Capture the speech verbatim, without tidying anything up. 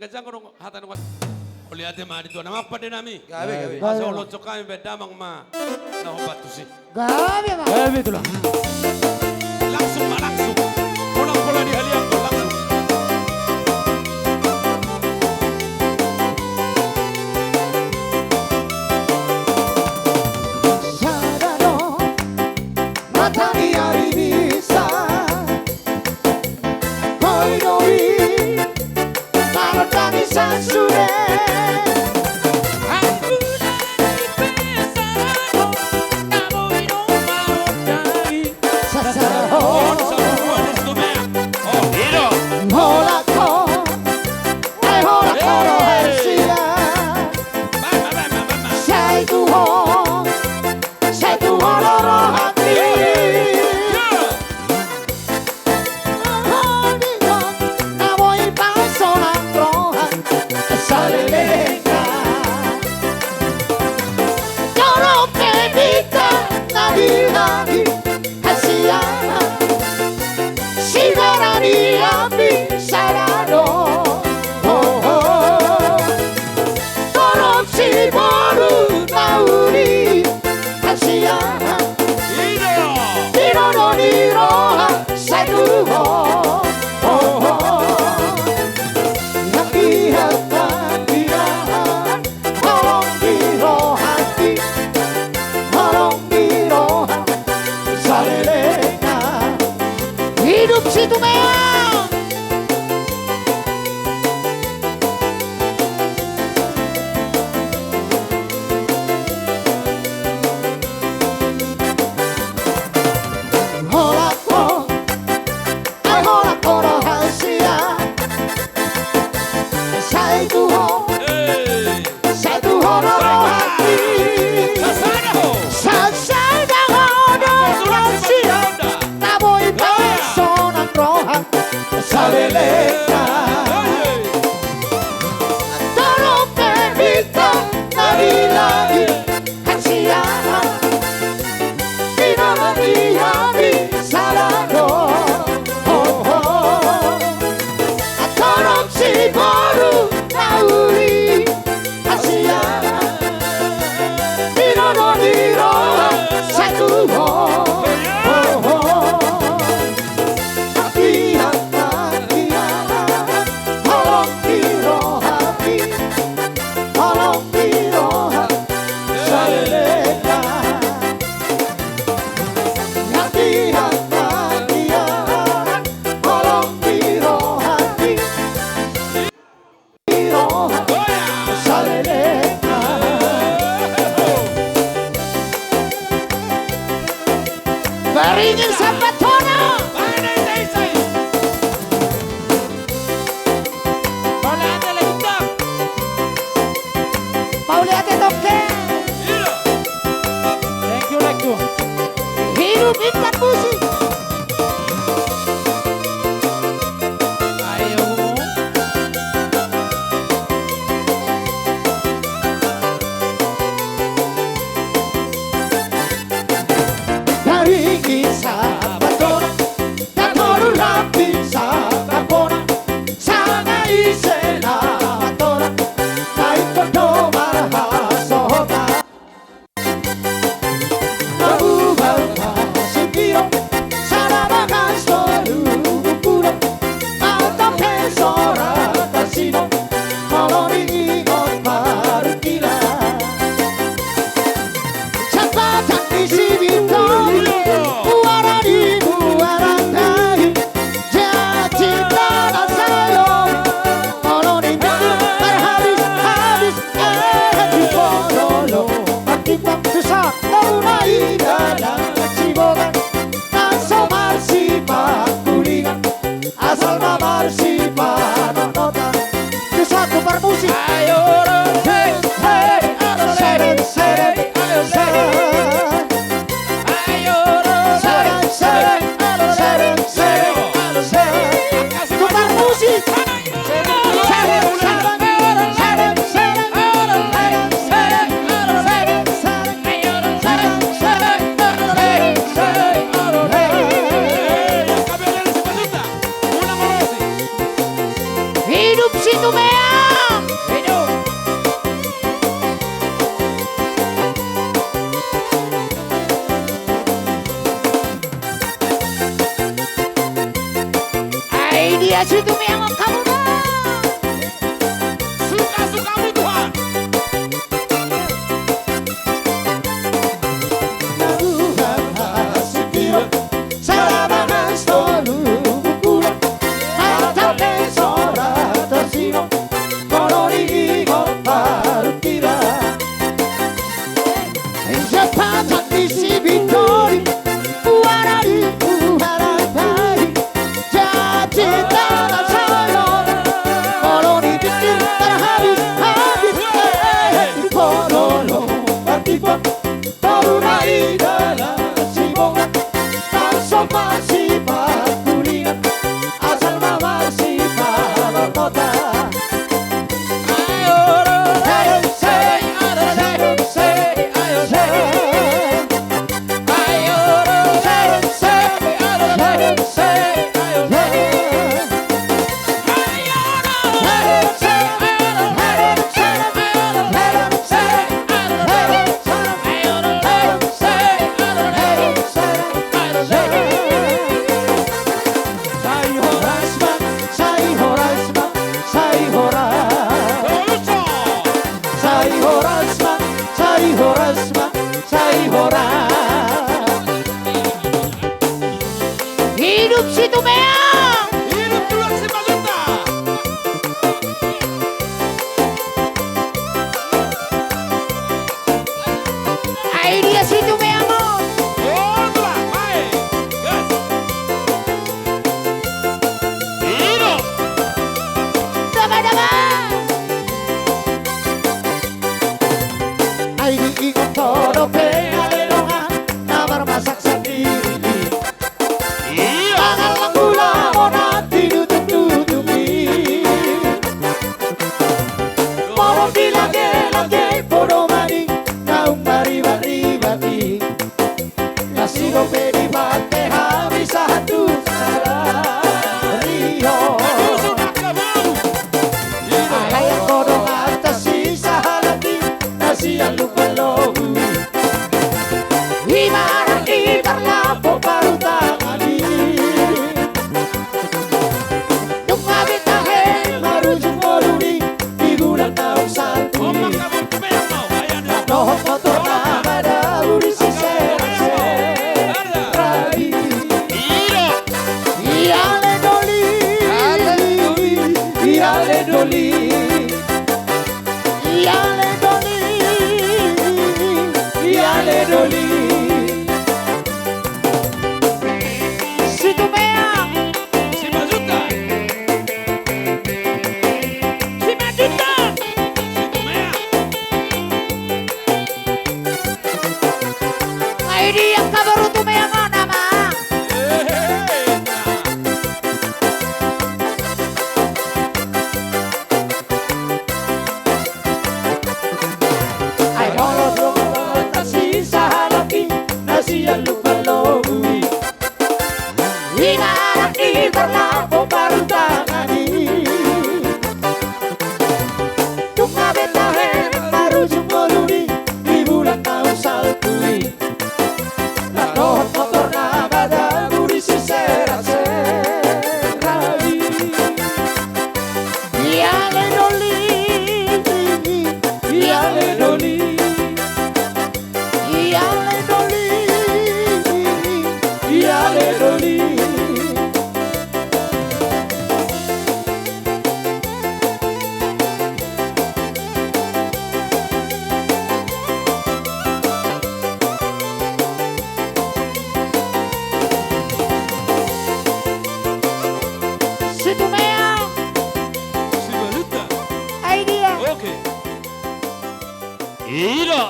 Ganjang do hata nunga. Mauliate ma di Tuhan. Amang pande nami. Gabe, gabe. Asa olo cok hami baen damang ma na hombar tusi. Gabe ma. Gabe tulang. Langsung ma, langsung. Pola-pola di haliang ma, langsung. Sada do mata ni ari bisa. Hoi doi, marodang i sasude. Anggo na di pesta do, na boi do marodang i. Sasahon. Holan ho, ai holan ho do hasian. Sai tu ho. Sai tu ho do rohangki. Hami do na boi pasonang roha saleleng. Torop pe bintang na di langit hasian. Sibarani hami sada do. Ho, ho. Torop siboru na uli hasian. Ino. Ino do ni roha sai tu ho. Ho, ho. Hatiha, hatiha. Holong ni rohangki. Holong ni roha saleleng. Hidup Situmea. Holan ho, ai holan ho do hasian. Sai tu ho. Sai tu ho do rohangki. Sasada ho do hasian. Na boi pasonang roha saleleng. Torop pe bintang na di langit hasian. Ino do ni hami sada do. Ho, ho. Torop siboru na uli hasian. Ino do ni roha sai tu ho. Ho, ho. Hatiha, hatiha. Holong ni rohangki. Holong ni roha saleleng. Hatiha, hatiha. Holong ni rohangki. Ni roha saleleng. Baringin Sambatona. Mauliate Toke. Thank you, thank you. Hidup Intan Musik. Ayo. Baringin Sambatona, na tolu lambin sangkapona, sada ise na matora, na ingkon do marhasohotan. Mabugal ma sipiro, sada bagas tolu bulan, mata pe sora tarsino, molo diingot parungkilon. Sampatan ni si Bintang, muara ni muara nai, jadi tanah sayo, molo ni parhabis-habis. Eh, di Pololo, martimbang susah, tau na i dalan siboga, na so marsipangkulingan, asal ma marsipanonotan. Susah tu parmusik. Ayo, ro, hei, hei, ro, sereng, sereng, ayo, sereng. Ayo, ro, sereng, sereng, ro, sereng, sereng, ro, sereng. Tu parmusik. Hidup Situmea. Situmea ma hamu ma. Suka-sukamu Tuhan. Nabuhan hasipiron, sada bagas tolu bukulan, antar pe sora tarsinong, molo diingot parungkilon. Insa patak di si Bintori, muara di muara tadi, jadi tanah solo, molo di pinggir tanah habis, habis, eh, di pololo, di po-, tolu na i dalan si bongan, langsung masipakulingan. Asal ma masipanormotan. Sai horas ma, sai horas ma, sai horas. Sai horas ma, sai horas ma, sai horas. Hidup Situmea. Hidup tulang Simanjuntak. Ai dia Situmea ma. Oh, tulang, baik. Gas. Hidup. Daba, daba. Ai diingot ho dope ale dongan na marmasak sandiri. Iya. Mangallang gula bona tinutup-tutupi. Molo dilage-lage podomani naung maribat-ribat i. Na sidope dipake hami sahat tu sadari on. Alai anggo dongan ta sisahalak i na sian Lumban Lobu i. Ibarat i parlapo parutangan i. Dung gabe tahe marujung ngolu i di bulan naung salpu i. Dohot motor na madabu di sisera-sera i. Iale doli, iale doli, iale doli, iale doli. Situmea. Simanjuntak. Simanjuntak. Situmea. Ai dia angka boru Tumea ngana ma. Ehe, na. Ai molo dongan ta sisahalak i na sian Lumban Lobu i. Ibarat i parlapo parutangan i. Dung gabe tahe marujung ngolu i di bulan naung salpu i. Na dohot motor na madabu di sisera-sera i. Iale doli, iale doli. Iale doli, iale doli. Situmea. Simanjuntak. Ai dia. Oke. Ida.